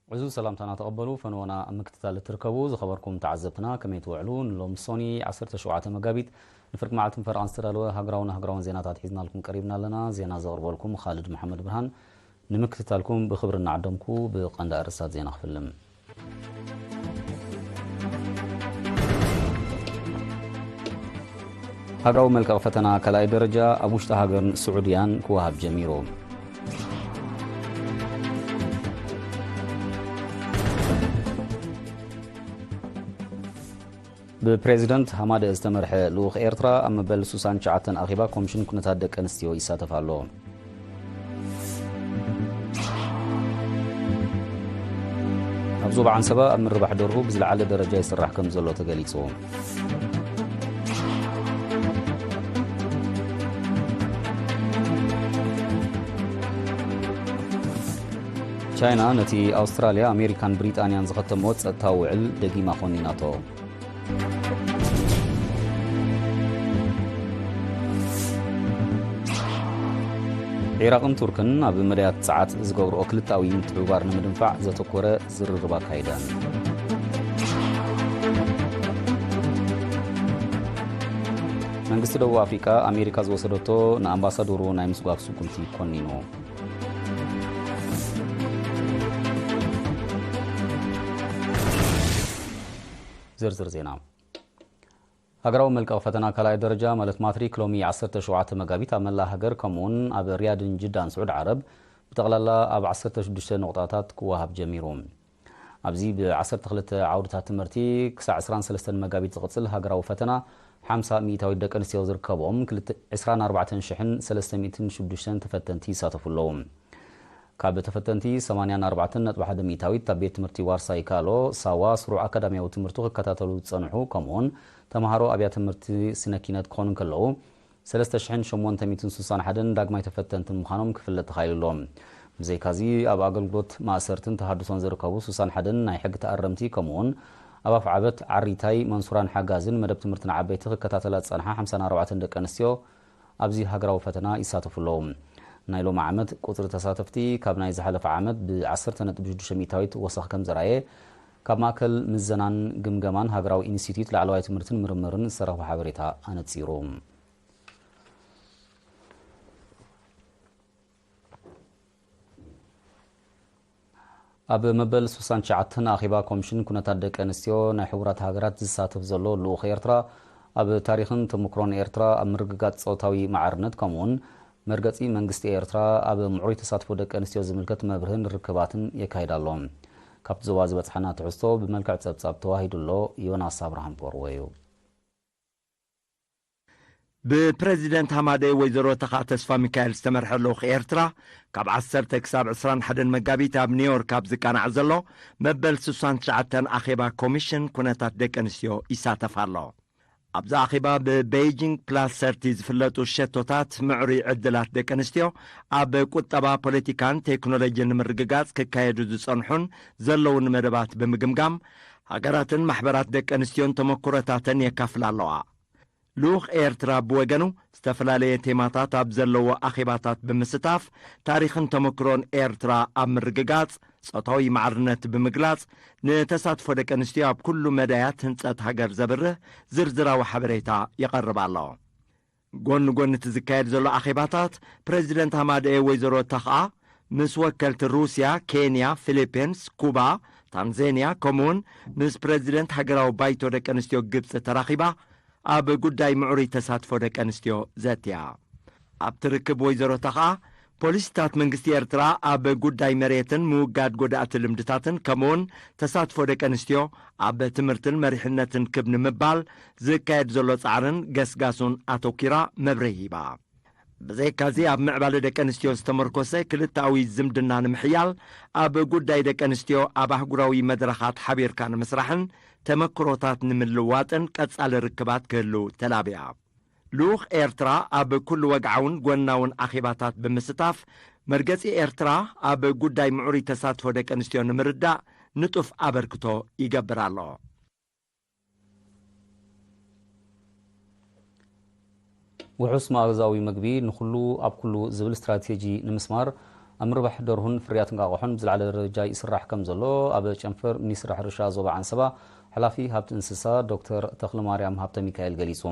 ዕዙዝ ሰላምታና ተቐበሉ። ፈነወና ኣብ ምክትታል እትርከቡ ዝኸበርኩም ተዓዘብትና ከመይ ትውዕሉ? ንሎሚ ሶኒ ዓሰርተ ሸውዓተ መጋቢት ንፍርቂ መዓልትን ፈረቓን ዝተዳለወ ሃገራውን ኣህጉራውን ዜናታት ሒዝናልኩም ቀሪብና ኣለና። ዜና ዘቕርበልኩም ኻልድ መሓመድ ብርሃን። ንምክትታልኩም ብኽብሪ እናዓደምኩ ብቐንዲ ኣርእስታት ዜና ክፍልም። ሃገራዊ መልቀቕ ፈተና ካልኣይ ደረጃ ኣብ ውሽጢ ሃገርን ስዑድያን ክወሃብ ጀሚሩ። ብፕሬዚደንት ሃማደ ዝተመርሐ ልኡኽ ኤርትራ ኣብ መበል ሱሳን ትሽዓተን ኣኼባ ኮሚሽን ኩነታት ደቂ ኣንስትዮ ይሳተፍ ኣሎ። ኣብ ዞባ ዓንሰባ ኣብ ምርባሕ ደርሁ ብዝለዓለ ደረጃ ይስራሕ ከም ዘሎ ተገሊጹ። ቻይና ነቲ ኣውስትራልያ፣ ኣሜሪካን ብሪጣንያን ዝኸተምዎ ጸጥታዊ ውዕል ደጊማ ኮኒናቶ። ዒራቕን ቱርክን ኣብ መዳያት ጸዓት ዝገብርኦ ክልተኣዊ ምትሕብባር ንምድንፋዕ ዘተኮረ ዝርርብ ኣካይደን። መንግስቲ ደቡብ ኣፍሪቃ ኣሜሪካ ዝወሰደቶ ንኣምባሳደሩ ናይ ምስጓግ ስጉምቲ ኮኒኑ። ዝርዝር ዜና። ሃገራዊ መልቀቕ ፈተና ካልኣይ ደረጃ ማለት ማትሪክ ሎሚ ዓሰርተ ሸውዓተ መጋቢት ኣብ መላእ ሃገር ከምኡውን ኣብ ሪያድን ጅዳን ስዑድ ዓረብ ብጠቕላላ ኣብ ዓሰርተ ሽዱሽተ ነቑጣታት ክወሃብ ጀሚሩ። ኣብዚ ብ ዓሰርተ ክልተ ዓውድታት ትምህርቲ ክሳዕ ዕስራን ሰለስተን መጋቢት ዝቕጽል ሃገራዊ ፈተና ሓምሳ ሚእታዊት ደቂ ኣንስትዮ ዝርከብኦም ክልተ- ዕስራን ኣርባዕተን ሽሕን ሰለስተ ሚእትን ሽዱሽተን ተፈተንቲ ይሳተፉ ኣለዉ። ካብ ተፈተንቲ ሰማንያን ኣርባዕተን ነጥቢ ሓደ ሚእታዊት ኣብ ቤት ትምህርቲ ዋርሳይ ካሎ ሳዋ ስሩዕ ኣካዳሚያዊ ትምህርቱ ክከታተሉ ዝጸንሑ ከምኡውን ተምሃሮ ኣብያ ትምህርቲ ስነ ኪነት ክኾኑ እንከለዉ ሰለስተ ሽሕን ሸሞንተ ሚእትን ስሳን ሓደን ዳግማይ ተፈተንቲ ምዃኖም ክፍለጥ ተኻኢሉ ኣሎ። ብዘይካዚ ኣብ ኣገልግሎት ማእሰርትን ተሃድሶን ዝርከቡ ስሳን ሓደን ናይ ሕጊ ተኣረምቲ ከምኡውን ኣብ ኣፍዓበት ዓሪታይ መንሱራን ሓጋዝን መደብ ትምህርቲ ንዓበይቲ ክከታተላ ዝጸንሓ ሓምሳን ኣርባዕተን ደቂ ኣንስትዮ ኣብዚ ሃገራዊ ፈተና ይሳተፉ ኣለዉ። ናይ ሎሚ ዓመት ቁጽሪ ተሳተፍቲ ካብ ናይ ዝሓለፈ ዓመት ብ ዓሰርተ ነጥቢ ሽዱሽተ ሚእታዊት ወሰኽ ከም ዘርኣየ ካብ ማእከል ምዘናን ግምገማን ሃገራዊ ኢንስቲትዩት ላዕለዋይ ትምህርትን ምርምርን ዝተረኽበ ሓበሬታ ኣነጺሩ። ኣብ መበል ስሳን ትሽዓተን ኣኼባ ኮሚሽን ኩነታት ደቂ ኣንስትዮ ናይ ሕቡራት ሃገራት ዝሳተፍ ዘሎ ልኡኽ ኤርትራ ኣብ ታሪኽን ተመክሮን ኤርትራ ኣብ ምርግጋጽ ጾታዊ ማዕርነት ከምኡውን መርገጺ መንግስቲ ኤርትራ ኣብ ምዕሩይ ተሳትፎ ደቂ ኣንስትዮ ዝምልከት መብርህን ርክባትን የካይድ ኣሎ። ካብቲ ዞባ ዝበጽሓና ትሕዝቶ ብመልክዕ ጸብጻብ ተዋሂዱ ኣሎ። ዮናስ ኣብርሃም ክቐርቦ እዩ። ብፕረዚደንት ሃማደይ ወይዘሮ ተኻ ተስፋ ሚካኤል ዝተመርሐ ልኡኽ ኤርትራ ካብ ዓሰርተ ክሳብ ዕስራን ሓደን መጋቢት ኣብ ኒውዮርክ ኣብ ዝቃናዕ ዘሎ መበል ስሳን ትሽዓተን ኣኼባ ኮሚሽን ኩነታት ደቂ ኣንስትዮ ይሳተፍ ኣሎ። ኣብዚ ኣኼባ ብቤይጂንግ ፕላስ ሰርቲ ዝፍለጡ ሸቶታት ምዕሩይ ዕድላት ደቂ ኣንስትዮ ኣብ ቁጠባ፣ ፖለቲካን ቴክኖሎጂን ንምርግጋጽ ክካየዱ ዝጸንሑን ዘለውን መደባት ብምግምጋም ሃገራትን ማሕበራት ደቂ ኣንስትዮን ተመክሮታተን የካፍላ ኣለዋ። ልኡኽ ኤርትራ ብወገኑ ዝተፈላለየ ቴማታት ኣብ ዘለዎ ኣኼባታት ብምስታፍ ታሪኽን ተመክሮን ኤርትራ ኣብ ምርግጋጽ ጾታዊ ማዕርነት ብምግላጽ ንተሳትፎ ደቂ ኣንስትዮ ኣብ ኩሉ መዳያት ህንጸት ሃገር ዘብርህ ዝርዝራዊ ሓበሬታ ይቐርብ ኣሎ። ጎኒ ጎኒ እቲ ዝካየድ ዘሎ ኣኼባታት ፕረዚደንት ሃማደኤ ወይዘሮ ተኽኣ ምስ ወከልቲ ሩስያ፣ ኬንያ፣ ፊሊፒንስ፣ ኩባ፣ ታንዛንያ ከምኡውን ምስ ፕረዚደንት ሃገራዊ ባይቶ ደቂ ኣንስትዮ ግብጺ ተራኺባ ኣብ ጉዳይ ምዕሩይ ተሳትፎ ደቂ ኣንስትዮ ዘትያ። ኣብቲ ርክብ ወይዘሮ ተኽኣ ፖሊሲታት መንግስቲ ኤርትራ ኣብ ጉዳይ መሬትን ምውጋድ ጎዳእቲ ልምድታትን ከምኡውን ተሳትፎ ደቂ ኣንስትዮ ኣብ ትምህርትን መሪሕነትን ክብ ንምባል ዝካየድ ዘሎ ጻዕርን ገስጋሱን ኣተኪራ መብርሂ ሂባ። ብዘይካዚ ኣብ ምዕባለ ደቂ ኣንስትዮ ዝተመርኮሰ ክልተኣዊ ዝምድና ንምሕያል ኣብ ጉዳይ ደቂ ኣንስትዮ ኣብ ኣህጉራዊ መድረኻት ሓቢርካ ንምስራሕን ተመክሮታት ንምልዋጥን ቀጻሊ ርክባት ክህሉ ተላብያ። ልኡኽ ኤርትራ ኣብ ኩሉ ወግዓውን ጎናውን ኣኼባታት ብምስታፍ መርገጺ ኤርትራ ኣብ ጉዳይ ምዕሩይ ተሳትፎ ደቂ ኣንስትዮ ንምርዳእ ንጡፍ ኣበርክቶ ይገብር ኣሎ። ውሑስ መኣዛዊ ምግቢ ንኹሉ ኣብ ኩሉ ዝብል ስትራቴጂ ንምስማር ኣብ ምርባሕ ደርሁን ፍርያት እንቃቑሖን ብዝለዓለ ደረጃ ይስራሕ ከም ዘሎ ኣብ ጨንፈር ሚኒስትሪ ሕርሻ ዞባ ዓንሰባ ሓላፊ ሃብቲ እንስሳ ዶክተር ተኽለማርያም ሃብተ ሚካኤል ገሊጹ።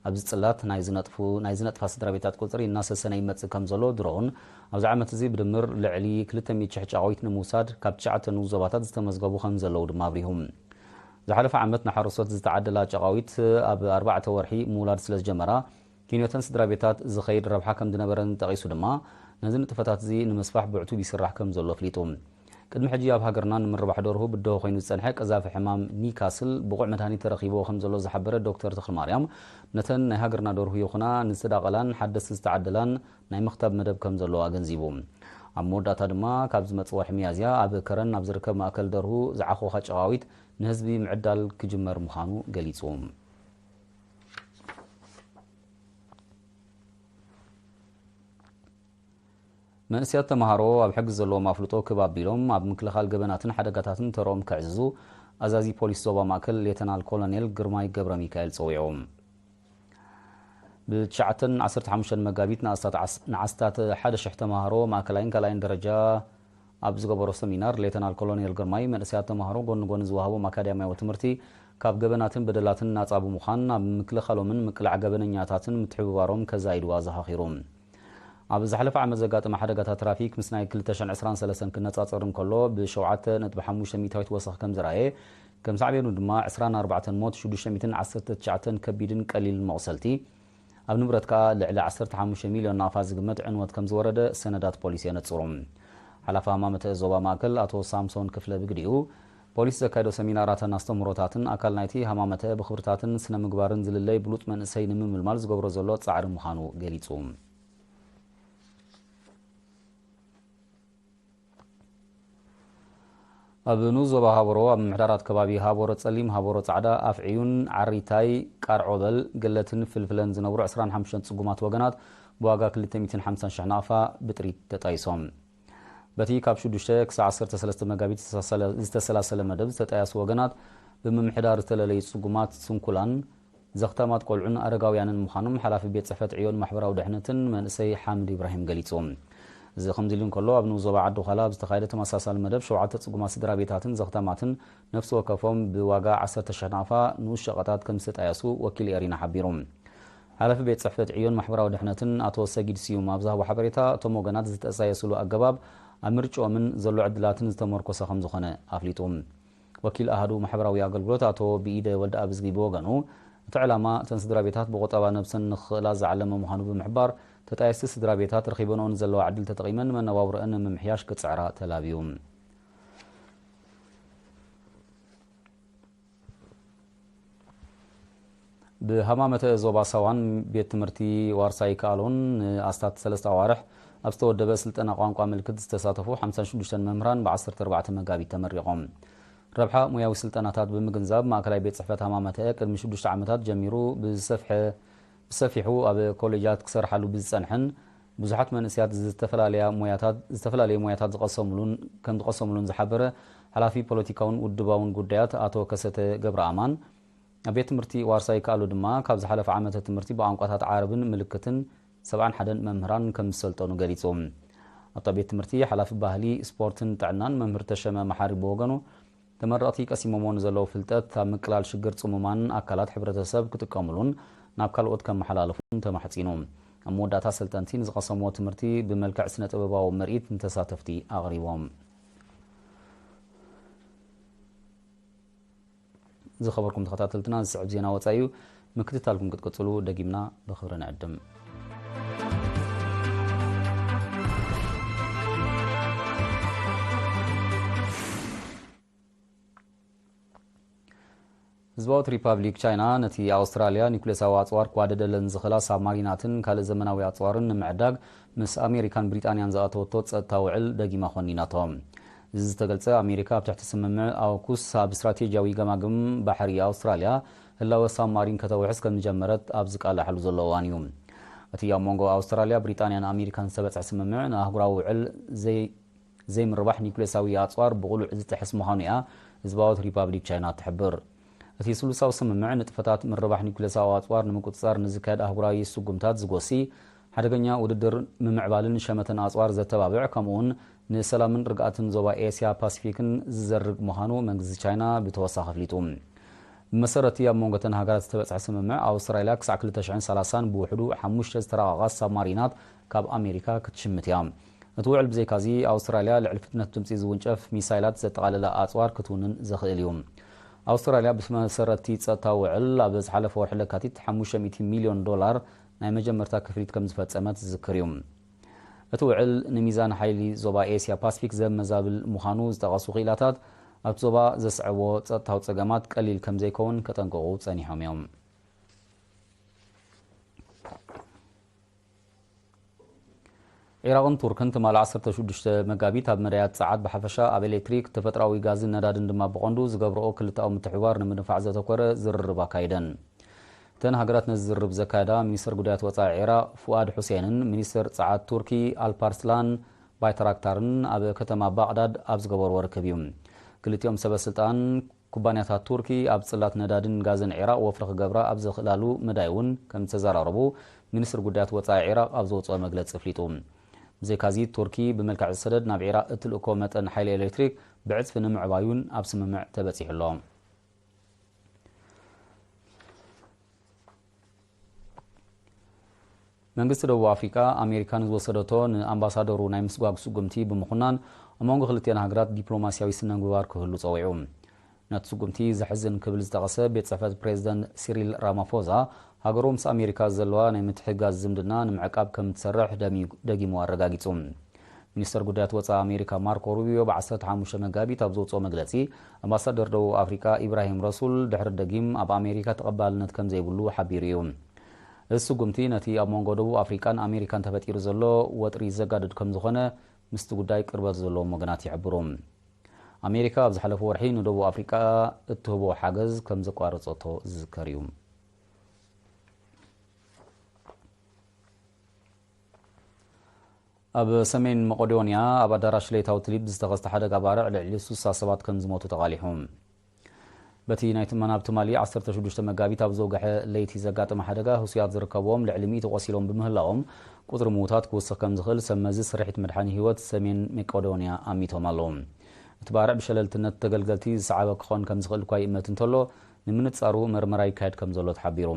ኣብዚ ጽላት ናይ ዝነጥፉ ናይ ዝነጥፋ ስድራ ቤታት ቁጽሪ እናሰሰነ ይመጽእ ከም ዘሎ ድሮውን ኣብዚ ዓመት እዚ ብድምር ልዕሊ ክልተ ሚእቲ ሽሕ ጫቓዊት ንምውሳድ ካብ ትሽዓተ ንኡስ ዞባታት ዝተመዝገቡ ከም ዘለዉ ድማ ኣብሪሁ። ዝሓለፈ ዓመት ንሓረስቶት ዝተዓደላ ጫቓዊት ኣብ ኣርባዕተ ወርሒ ምውላድ ስለ ዝጀመራ ኪንዮተን ስድራ ቤታት ዝኸይድ ረብሓ ከም ዝነበረን ጠቒሱ ድማ ነዚ ንጥፈታት እዚ ንምስፋሕ ብዕቱብ ይስራሕ ከም ዘሎ ኣፍሊጡ። ቅድሚ ሕጂ ኣብ ሃገርና ንምርባሕ ደርሁ ብድሆ ኮይኑ ዝጸንሐ ቀዛፊ ሕማም ኒካስል ብቑዕ መድሃኒት ተረኺብዎ ከም ዘሎ ዝሓበረ ዶክተር ተኽለማርያም ነተን ናይ ሃገርና ደርሁ ይኹና ንዝተዳቐላን ሓደስቲ ዝተዓደላን ናይ ምኽታብ መደብ ከም ዘሎ ኣገንዚቡ። ኣብ መወዳእታ ድማ ካብ ዝመጽእ ወርሒ ሚያዝያ ኣብ ከረን ኣብ ዝርከብ ማእከል ደርሁ ዝዓኾኻ ጨቓዊት ንህዝቢ ምዕዳል ክጅመር ምዃኑ ገሊጹ። መንእሰያት ተምሃሮ ኣብ ሕጊ ዘለዎም ኣፍልጦ ክብ ኣቢሎም ኣብ ምክልኻል ገበናትን ሓደጋታትን ተርኦም ከዕዝዙ ኣዛዚ ፖሊስ ዞባ ማእከል ሌተናል ኮሎኔል ግርማይ ገብረ ሚካኤል ጸዊዑ። ብትሽዓተን ዓሰርተ ሓሙሽተን መጋቢት ንኣስታት ዓስ- ንዓስታት ሓደ ሽሕ ተምሃሮ ማእከላይን ካልኣይን ደረጃ ኣብ ዝገበሮ ሰሚናር ሌተናል ኮሎኔል ግርማይ መንእሰያት ተምሃሮ ጎኒ ጎኒ ዝወሃቦም ኣካዳሚያዊ ትምህርቲ ካብ ገበናትን በደላትን ናጻ ብምዃን ኣብ ምክልኻሎምን ምቅላዕ ገበነኛታትን ምትሕብባሮም ከዛይድዋ ኣዘኻኺሩ። ኣብ ዝሓለፈ ዓመት ዘጋጠመ ሓደጋታት ትራፊክ ምስ ናይ ክልተ ሽሕን ዕስራን ሰለስተን ክነጻጸር እንከሎ ብሸውዓተ ነጥቢ ሓሙሽተ ሚእታዊት ወሰኽ ከም ዝረኣየ፣ ከም ሳዕቤኑ ድማ ዕስራን ኣርባዕተን ሞት፣ ሽዱሽተ ሚእትን ዓሰርተ ትሽዓተን ከቢድን ቀሊልን መቑሰልቲ፣ ኣብ ንብረት ከኣ ልዕሊ ዓሰርተ ሓሙሽተ ሚልዮን ናቕፋ ዝግመት ዕንወት ከም ዝወረደ ሰነዳት ፖሊስ የነጽሩ። ሓላፊ ሃማመተ ዞባ ማእከል ኣቶ ሳምሶን ክፍለ ብግዲኡ፣ ፖሊስ ዘካየዶ ሰሚናራትን ኣስተምህሮታትን ኣካል ናይቲ ሃማመተ ብኽብርታትን ስነ ምግባርን ዝልለይ ብሉጽ መንእሰይ ንምምልማል ዝገብሮ ዘሎ ጻዕሪ ምዃኑ ገሊጹ። ኣብ ንኡስ ዞባ ሃበሮ ኣብ ምምሕዳራት ከባቢ ሃበሮ ጸሊም፣ ሃበሮ ጻዕዳ፣ ኣፍዕዩን ዓሪታይ፣ ቃርዖበል፣ ገለትን ፍልፍለን ዝነብሩ ዕስራን ሓሙሽተን ጽጉማት ወገናት ብዋጋ ክልተ ሚእትን ሓምሳን ሽሕ ናቕፋ ብጥሪት ተጣይሶም። በቲ ካብ ሽዱሽተ ክሳብ ዓሰርተ ሰለስተ መጋቢት ዝተሰለ- ዝተሰላሰለ መደብ ዝተጣየሱ ወገናት ብምምሕዳር ዝተለለዩ ጽጉማት ስንኩላን ዘኽታማት ቆልዑን ኣረጋውያንን ምዃኖም ሓላፊ ቤት ጽሕፈት ዕዮን ማሕበራዊ ድሕነትን መንእሰይ ሓምድ ኢብራሂም ገሊጹ። እዚ ከምዚ ኢሉ እንከሎ፣ ኣብ ንኡስ ዞባ ዓዲ ዃላ ኣብ ዝተኻየደ ተመሳሳሊ መደብ ሸውዓተ ጽጉማት ስድራ ቤታትን ዘኽታማትን ነፍሲ ወከፎም ብዋጋ ዓሰርተ ሽሕ ናቕፋ ንኡስ ሸቐጣት ከም ዝተጣየሱ ወኪል ኤሪና ሓቢሩ። ሓላፊ ቤት ጽሕፈት ዕዮን ማሕበራዊ ድሕነትን ኣቶ ሰጊድ ስዩም ኣብ ዝሃቦ ሓበሬታ፣ እቶም ወገናት ዝተጣየስሉ ኣገባብ ኣብ ምርጭኦምን ዘሎ ዕድላትን ዝተመርኮሰ ከም ዝኾነ ኣፍሊጡ። ወኪል ኣሃዱ ማሕበራዊ ኣገልግሎት ኣቶ ብኢደ ወልደኣብዝጊ ብወገኑ፣ እቲ ዕላማ እተን ስድራ ቤታት ብቑጠባ ነብሰን ንኽኽእላ ዝዓለመ ምዃኑ ብምሕባር፣ ተጣየስቲ ስድራ ቤታት ረኺበንኦ ንዘለዋ ዕድል ተጠቒመን መነባብሮአን ንምምሕያሽ ክጽዕራ ተላብዩ። ብሃማመተ ዞባ ሳዋን ቤት ትምህርቲ ዋርሳይ ከኣሎን ንኣስታት ሰለስተ ኣዋርሕ ኣብ ዝተወደበ ስልጠና ቋንቋ ምልክት ዝተሳተፉ ሓምሳን ሽዱሽተን መምህራን ብ ዓሰርተ ኣርባዕተ መጋቢት ተመሪቖም። ረብሓ ሞያዊ ስልጠናታት ብምግንዛብ፣ ማእከላይ ቤት ጽሕፈት ሃማመተ ቅድሚ ሽዱሽተ ዓመታት ጀሚሩ ብዝሰፍሐ ብሰፊሑ ኣብ ኮሌጃት ክሰርሓሉ ብዝጸንሐን ብዙሓት መንእሰያት ዝተፈላለያ ሞያታት ዝተፈላለየ ሞያታት ዝቐሰምሉን ከም ዝቐሰምሉን ዝሓበረ ሓላፊ ፖለቲካውን ውድባውን ጉዳያት ኣቶ ከሰተ ገብረኣማን፣ ኣብ ቤት ትምህርቲ ዋርሳይ ከኣሉ ድማ ካብ ዝሓለፈ ዓመተ ትምህርቲ ብቋንቋታት ዓረብን ምልክትን ሰብዓን ሓደን መምህራን ከም ዝሰልጠኑ ገሊጹ። ኣብታ ቤት ትምህርቲ ሓላፊ ባህሊ፣ ስፖርትን ጥዕናን መምህር ተሸመ መሓሪ ብወገኑ፣ ተመረቕቲ ቀሲሞሞ ንዘለዉ ፍልጠት ኣብ ምቅላል ሽግር ጽሙማን ኣካላት ሕብረተሰብ ክጥቀምሉን ናብ ካልኦት ከመሓላልፉን ተማሕጺኑ። ኣብ መወዳእታ ሰልጠንቲ ንዝቐሰምዎ ትምህርቲ ብመልክዕ ስነ ጥበባዊ ምርኢት ንተሳተፍቲ ኣቕሪቦም። ዝኸበርኩም ተኸታተልትና፣ ዝስዕብ ዜና ወጻኢ እዩ። ምክትታልኩም ክትቅጽሉ ደጊምና ብኽብሪ ንዕድም። ህዝባዊት ሪፓብሊክ ቻይና ነቲ ኣውስትራልያ ኒኩሌሳዊ ኣጽዋር ክዋደደለን ዝኽእላ ሳብማሪናትን ካልእ ዘመናዊ ኣጽዋርን ንምዕዳግ ምስ ኣሜሪካን ብሪጣንያን ዝኣተወቶ ጸጥታ ውዕል ደጊማ ኮኒናቶ። እዚ ዝተገልጸ ኣሜሪካ ኣብ ትሕቲ ስምምዕ ኣውኩስ ኣብ ስትራቴጂያዊ ገማግም ባሕሪ ኣውስትራልያ ህላወ ሳብማሪን ከተውሕስ ከም ዝጀመረት ኣብ ዝቃላሓሉ ዘሎ እዋን እዩ። እቲ ኣብ መንጎ ኣውስትራልያ፣ ብሪጣንያን ኣሜሪካን ዝተበጽሐ ስምምዕ ንኣህጉራዊ ውዕል ዘይ ዘይምርባሕ ኒኩሌሳዊ ኣጽዋር ብቕሉዕ ዝጥሕስ ምዃኑ እያ ህዝባዊት ሪፓብሊክ ቻይና ትሕብር። እቲ ስሉሳዊ ስምምዕ ንጥፈታት ምርባሕ ኒኩሌሳዊ ኣጽዋር ንምቁጽጻር ንዝካየድ ኣህጉራዊ ስጉምታት ዝጎሲ ሓደገኛ ውድድር ምምዕባልን ሸመተን ኣጽዋር ዘተባብዕ፣ ከምኡውን ንሰላምን ርግኣትን ዞባ ኤስያ ፓሲፊክን ዝዘርግ ምዃኑ መንግስቲ ቻይና ብተወሳኺ ኣፍሊጡ። ብመሰረቲ ኣብ መንጎ እተን ሃገራት ዝተበጽሐ ስምምዕ፣ ኣውስትራልያ ክሳዕ ክልተ ሽሕን ሰላሳን ብውሕዱ ሓሙሽተ ዝተራቐቓ ሳብማሪናት ካብ ኣሜሪካ ክትሽምት እያ። እቲ ውዕል ብዘይካዚ፣ ኣውስትራልያ ልዕሊ ፍጥነት ድምጺ ዝውንጨፍ ሚሳይላት ዘጠቓለለ ኣጽዋር ክትውንን ዘኽእል እዩ። ኣውስትራልያ ብመሰረቲ ጸጥታዊ ውዕል ኣብ ዝሓለፈ ወርሒ ለካቲት ሓሙሽተ ሚእቲ ሚልዮን ዶላር ናይ መጀመርታ ክፍሊት ከም ዝፈጸመት ዝዝክር እዩ። እቲ ውዕል ንሚዛን ሓይሊ ዞባ ኤስያ ፓሲፊክ ዘመዛብል ምዃኑ ዝጠቐሱ ክኢላታት፣ ኣብቲ ዞባ ዘስዐቦ ጸጥታዊ ጸገማት ቀሊል ከም ዘይከውን ከጠንቅቑ ጸኒሖም እዮም። ዒራቕን ቱርክን ትማሊ ዓሰርተ ሽዱሽተ መጋቢት ኣብ መዳያት ጸዓት ብሓፈሻ፣ ኣብ ኤሌክትሪክ፣ ተፈጥሮኣዊ ጋዝን ነዳድን ድማ ብቐንዱ ዝገብርኦ ክልተኣዊ ምትሕብባር ንምድንፋዕ ዘተኮረ ዝርርብ ኣካይደን። እተን ሃገራት ነዚ ዝርርብ ዘካየዳ፣ ሚኒስተር ጉዳያት ወጻኢ ዒራቕ ፉኣድ ሑሴንን ሚኒስተር ጸዓት ቱርኪ ኣልፓርስላን ባይተራክታርን ኣብ ከተማ ባቕዳድ ኣብ ዝገበርዎ ርክብ እዩ። ክልቲኦም ሰበ ስልጣን፣ ኩባንያታት ቱርኪ ኣብ ጽላት ነዳድን ጋዝን ዒራቕ ወፍሪ ክገብራ ኣብ ዘኽእላሉ መዳይ እውን ከም ዝተዘራረቡ ሚኒስትሪ ጉዳያት ወጻኢ ዒራቕ ኣብ ዘውጽኦ መግለጺ ኣፍሊጡ። ብዘይካዚ፣ ቱርኪ ብመልክዕ ሰደድ ናብ ዒራቕ እትልእኮ መጠን ሓይሊ ኤሌክትሪክ ብዕጽፊ ንምዕባዩን ኣብ ስምምዕ ተበጺሑ ኣሎ። መንግስቲ ደቡብ ኣፍሪቃ፣ ኣሜሪካ ንዝወሰደቶ ንኣምባሳደሩ ናይ ምስጓግ ስጉምቲ ብምኹናን፣ ኣብ መንጎ ክልቲኣን ሃገራት ዲፕሎማስያዊ ስነ ምግባር ክህሉ ጸዊዑ። ነቲ ስጉምቲ ዘሕዝን ክብል ዝጠቐሰ ቤት ጽሕፈት ፕሬዚደንት ሲሪል ራማፎዛ፣ ሃገሩ ምስ ኣሜሪካ ዘለዋ ናይ ምትሕግጋዝ ዝምድና ንምዕቃብ ከም እትሰርሕ ደሚ-፣ ደጊሙ ኣረጋጊጹ። ሚኒስተር ጉዳያት ወጻኢ ኣሜሪካ ማርኮ ሩቢዮ ብ ዓሰርተ ሓሙሽተ መጋቢት ኣብ ዘውጽኦ መግለጺ፣ ኣምባሳደር ደቡብ ኣፍሪቃ ኢብራሂም ረሱል ድሕሪ ደጊም ኣብ ኣሜሪካ ተቐባልነት ከም ዘይብሉ ሓቢሩ እዩ። እዚ ስጉምቲ ነቲ ኣብ መንጎ ደቡብ ኣፍሪቃን ኣሜሪካን ተፈጢሩ ዘሎ ወጥሪ ዘጋድድ ከም ዝኾነ ምስቲ ጉዳይ ቅርበት ዘለዎም ወገናት ይሕብሩ። ኣሜሪካ ኣብ ዝሓለፈ ወርሒ ንደቡብ ኣፍሪቃ እትህቦ ሓገዝ ከም ዘቋረጸቶ ዝዝከር እዩ። ኣብ ሰሜን መቄዶንያ ኣብ ኣዳራሽ ለይታዊ ትልሂት ብዝተኸስተ ሓደጋ ባርዕ ልዕሊ ስሳ ሰባት ከም ዝሞቱ ተቓሊሑ። በቲ ናይ ትማን ኣብ ትማሊ ዓሰርተ ሽዱሽተ መጋቢት ኣብ ዘውግሐ ለይቲ ዘጋጠመ ሓደጋ፣ ህሱያት ዝርከብዎም ልዕሊ ሚእቲ ቆሲሎም ብምህላዎም፣ ቁጽሪ ምዉታት ክውስኽ ከም ዝኽእል ሰብ መዚ ስርሒት ምድሓን ህይወት ሰሜን መቄዶንያ ኣሚቶም ኣለዉ። እቲ ባርዕ ብሸለልትነት ተገልገልቲ ዝሰዓበ ክኾን ከም ዝኽእል እኳ ይእመት እንተሎ፣ ንምንጻሩ መርመራ ይካየድ ከም ዘሎ ተሓቢሩ።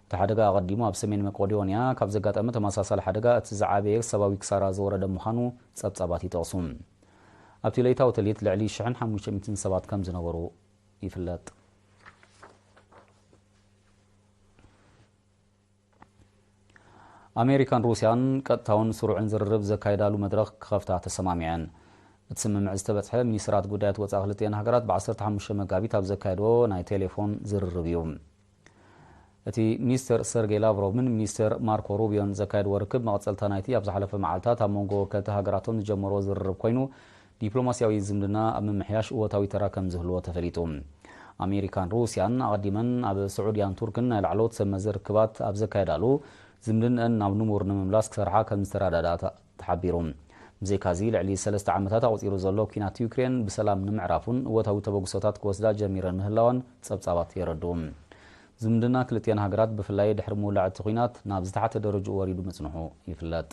እቲ ሓደጋ ኣቐዲሙ ኣብ ሰሜን መቄዶንያ ካብ ዘጋጠመ ተመሳሳሊ ሓደጋ እቲ ዝዓበየ ሰብኣዊ ክሳራ ዝወረደ ምዃኑ ጸብጻባት ይጠቕሱ። ኣብቲ ለይታዊ ትልሂት ልዕሊ ሽሕን ሓሙሽተ ሚእትን ሰባት ከም ዝነበሩ ይፍለጥ። ኣሜሪካን ሩስያን ቀጥታውን ስሩዕን ዝርርብ ዘካይዳሉ መድረኽ ክኸፍታ ተሰማሚዐን። እቲ ስምምዕ ዝተበጽሐ ሚኒስትራት ጉዳያት ወጻኢ ክልቲአን ሃገራት ብ ዓሰርተ ሓሙሽተ መጋቢት ኣብ ዘካየድዎ ናይ ቴሌፎን ዝርርብ እዩ። እቲ ሚኒስትር ሰርጌይ ላቭሮቭን ሚኒስትር ማርኮ ሩቢዮን ዘካየድዎ ርክብ መቐጸልታ ናይቲ ኣብ ዝሓለፈ መዓልታት ኣብ መንጎ ወከልቲ ሃገራቶም ዝጀመርዎ ዝርርብ ኮይኑ፣ ዲፕሎማስያዊ ዝምድና ኣብ ምምሕያሽ እወታዊ ተራ ከም ዝህልዎ ተፈሊጡ። ኣሜሪካን ሩስያን ኣቐዲመን ኣብ ስዑድያን ቱርክን ናይ ላዕለዎት ሰብ መዚ ርክባት ኣብ ዘካየዳሉ፣ ዝምድንአን ናብ ንቡር ንምምላስ ክሰርሓ ከም ዝተረዳድኣ ተ-፣ ተሓቢሩ። ብዘይካዚ፣ ልዕሊ ሰለስተ ዓመታት ኣቑጺሩ ዘሎ ኲናት ዩክሬን ብሰላም ንምዕራፉን እወታዊ ተበግሶታት ክወስዳ ጀሚረን ምህላወን ጸብጻባት የረድኡ። ዝምድና ክልቲአን ሃገራት፣ ብፍላይ ድሕሪ ምውላዕ እቲ ኲናት፣ ናብ ዝተሓተ ደረጅኡ ወሪዱ ምጽንሑ ይፍለጥ።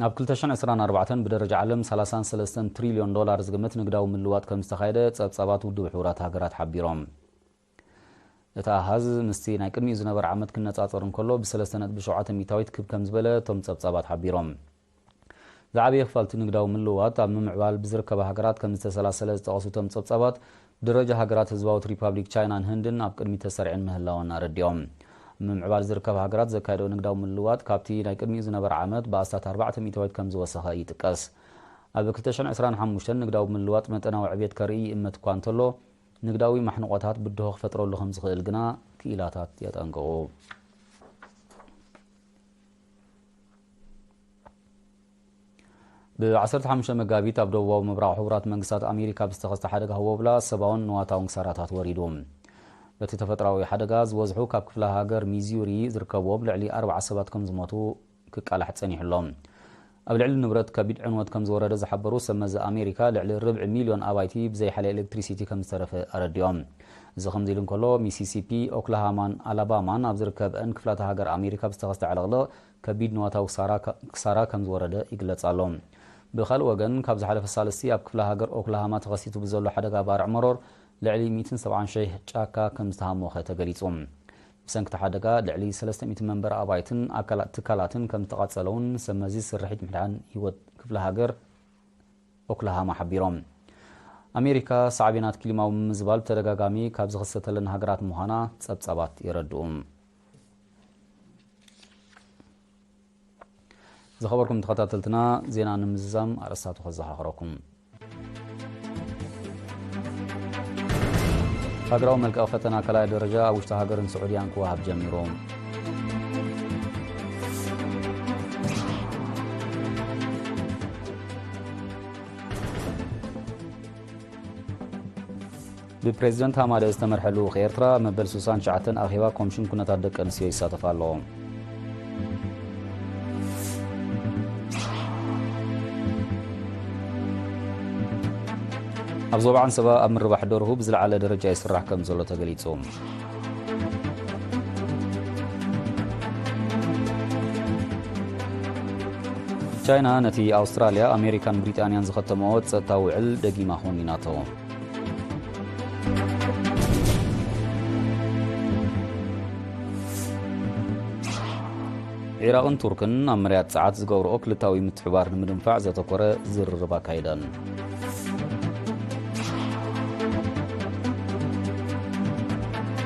ኣብ ክልተ ሽሕን ዕስራን ኣርባዕተን ብደረጃ ዓለም ሰላሳን ሰለስተን ትሪልዮን ዶላር ዝግመት ንግዳዊ ምልዋጥ ከም ዝተኻየደ ጸብጻባት ውድብ ሕቡራት ሃገራት ሓቢሮም። እቲ ኣሃዝ ምስቲ ናይ ቅድሚኡ ዝነበረ ዓመት ክነጻጸር እንከሎ፣ ብሰለስተ ነጥቢ ሸውዓተ ሚእታዊት ክብ ከም ዝበለ እቶም ጸብጻባት ሓቢሮም። ዝዓበየ ክፋል እቲ ንግዳዊ ምልውዋጥ ኣብ ምምዕባል ብዝርከባ ሃገራት ከም ዝተሰላሰለ ዝጠቐሱ እቶም ጸብጻባት፣ ብደረጃ ሃገራት ህዝባዊት ሪፓብሊክ ቻይናን ህንድን ኣብ ቅድሚት ተሰሪዐን ምህላወን ኣረዲኦም። ኣብ ምምዕባል ዝርከባ ሃገራት ዘካየደኦ ንግዳዊ ምልውዋጥ ካብቲ ናይ ቅድሚኡ ዝነበረ ዓመት ብኣስታት ኣርባዕተ ሚእታዊት ከም ዝወሰኸ ይጥቀስ። ኣብ ክልተ ሽሕን ዕስራን ሓሙሽተን ንግዳዊ ምልውዋጥ መጠናዊ ዕብየት ከርኢ ይእመት እኳ እንተሎ፣ ንግዳዊ ማሕንቖታት ብድሆ ክፈጥረሉ ከም ዝኽእል ግና ክኢላታት የጠንቅቑ። ብ ዓሰርተ ሓሙሽተ መጋቢት ኣብ ደቡባዊ ምብራቕ ሕቡራት መንግስታት ኣሜሪካ ብዝተኸስተ ሓደጋ ህቦብላ ሰብኣውን ንዋታውን ክሳራታት ወሪዱ። በቲ ተፈጥሮኣዊ ሓደጋ ዝበዝሑ ካብ ክፍለ ሃገር ሚዙሪ ዝርከብዎም ልዕሊ ኣርብዓ ሰባት ከም ዝሞቱ ክቃላሕ ጸኒሑ ኣሎ። ኣብ ልዕሊ ንብረት ከቢድ ዕንወት ከም ዝወረደ ዝሓበሩ ሰብ መዚ ኣሜሪካ፣ ልዕሊ ርብዒ ሚልዮን ኣባይቲ ብዘይ ሓይሊ ኤሌክትሪሲቲ ከም ዝተረፈ ኣረዲኦም። እዚ ከምዚ ኢሉ እንከሎ፣ ሚሲሲፒ፣ ኦክላሃማን ኣላባማን ኣብ ዝርከበን ክፍላተ ሃገር ኣሜሪካ ብዝተኸስተ ዕልቕልቕ ከቢድ ንዋታዊ ክሳራ፣ ክሳራ ከም ዝወረደ ይግለጽ ኣሎ። ብኻልእ ወገን፣ ካብ ዝሓለፈ ሳልስቲ ኣብ ክፍለ ሃገር ኦክላሃማ ተኸሲቱ ብዘሎ ሓደጋ ባርዕ መሮር ልዕሊ ሚእትን ሰብዓን ሽሕ ጫካ ከም ዝተሃሞኸ ተገሊጹ። ብሰንኪ እቲ ሓደጋ ልዕሊ ሰለስተ ሚእቲ መንበሪ ኣባይትን ኣካላት ትካላትን ከም ዝተቓጸለ እውን ሰብ መዚ ስርሒት ምድሓን ህይወት ክፍለ ሃገር ኦክላሃማ ሓቢሮም። ኣሜሪካ ሳዕቤናት ክሊማዊ ምምዝባል ብተደጋጋሚ ካብ ዝኽሰተለን ሃገራት ምዃና ጸብጻባት የረድኡ። ዝኸበርኩም ተኸታተልትና፣ ዜና ንምዝዛም ኣርእስታቱ ከዘኻኽረኩም። ሃገራዊ መልቀቕ ፈተና ካልኣይ ደረጃ ኣብ ውሽጢ ሃገርን ስዑድያን ክወሃብ ጀሚሩ። ብፕሬዝደንት ሃማደ ዝተመርሐ ልኡኽ ኤርትራ መበል ስሳን ትሽዓተን ኣኼባ ኮምሽን ኩነታት ደቂ ኣንስትዮ ይሳተፍ ኣሎ። ኣብ ዞባ ዓንሰባ ኣብ ምርባሕ ደርሁ ብዝለዓለ ደረጃ ይስራሕ ከም ዘሎ ተገሊጹ። ቻይና ነቲ ኣውስትራልያ፣ ኣሜሪካን ብሪጣንያን ዝኸተመኦ ጸጥታዊ ውዕል ደጊማ ኮኒናቶ። ዒራቕን ቱርክን ኣብ መርያት ጸዓት ዝገብርኦ ክልታዊ ምትሕባር ንምድንፋዕ ዘተኮረ ዝርርብ ኣካይደን።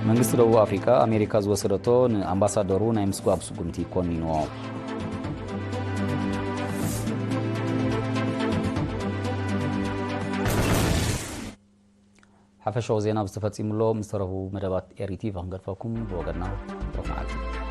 መንግስቲ ደቡብ ኣፍሪቃ፣ ኣሜሪካ ዝወሰደቶ ንኣምባሳደሩ ናይ ምስጓብ ስጉምቲ ኮኒንዎ። ሓፈሻዊ ዜና ብዝተፈጺሙ ኣሎ። ምስ ተረፉ መደባት ኤሪ ቲቪ ክንገድፈኩም። ብወገንና ሮብ መዓልቲ።